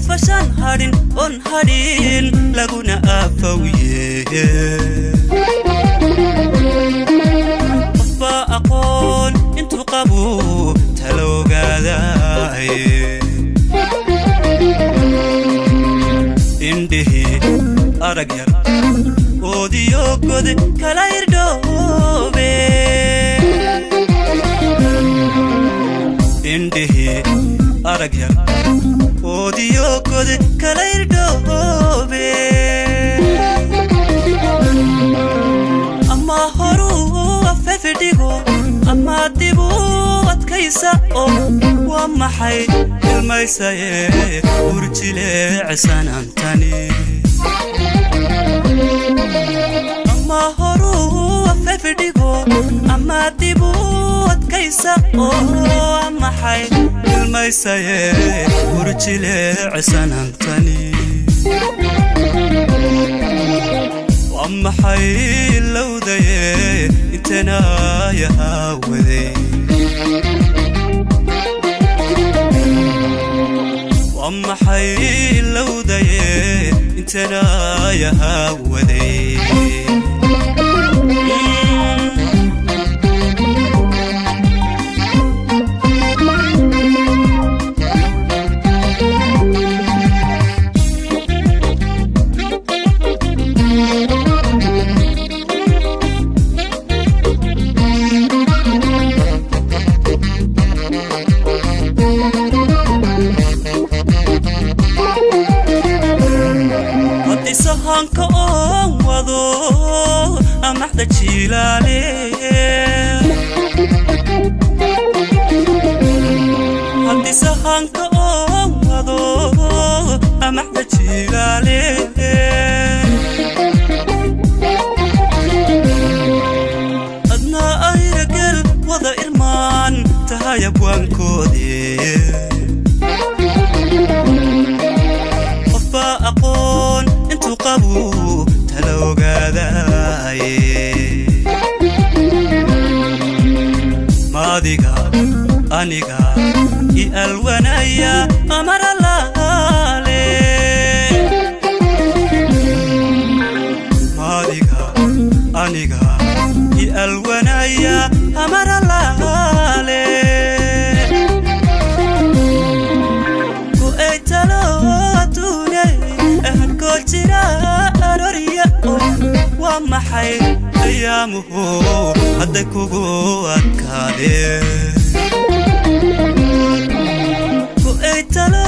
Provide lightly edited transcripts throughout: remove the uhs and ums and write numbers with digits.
Fashan hadhin oon hadhin laguna aafawiye. Qofbaa aqoon intuu qabu tala ogaadaye. Indhihii arag yar oodiyo god kala irdhoobe. Indhihii arag yar oodiyo god kala irdhoobe. Ama horuu afefidhigo ama dibuu adkaysa oo waa maxay ilmaysaye urjileecsanantani. Ama horuu afefidhigo ama dibuu adkaysa oo waa maxay ilmaysaye urjileecsanantani. Waa maxay lowdaye intanaayahaa waday? Waa maxay lowdaye intanaayahaa waday? Haddii sahanka oon wado amaxda jiilaale, haddii sahanka oon wado amaxda jiilaale, adna ayragel wada irmaan tahay abwaankoodii. Qofbaa aqoon intuu qabu tala ogaadaye. Maadiga aniga i alwanaya amaralaale. Maadiga aniga i alwanaya amaralaale. Ku-ay talo adduunay hadhkoo jira arorya oo waa maxay ayaamuhu hadday kugu adkaadeen. Ku-ay talo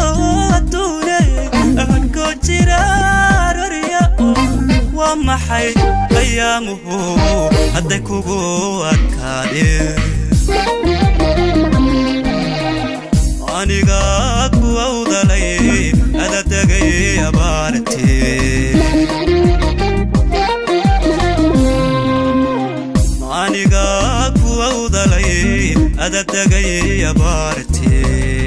adduunay hadhkoo jira arorya oo waa maxay ayaamuhu hadday kugu adkaadeen. Aniga kuwawdalay adadegay abaartee. Aniga kuwawdalay adadegay abaartee.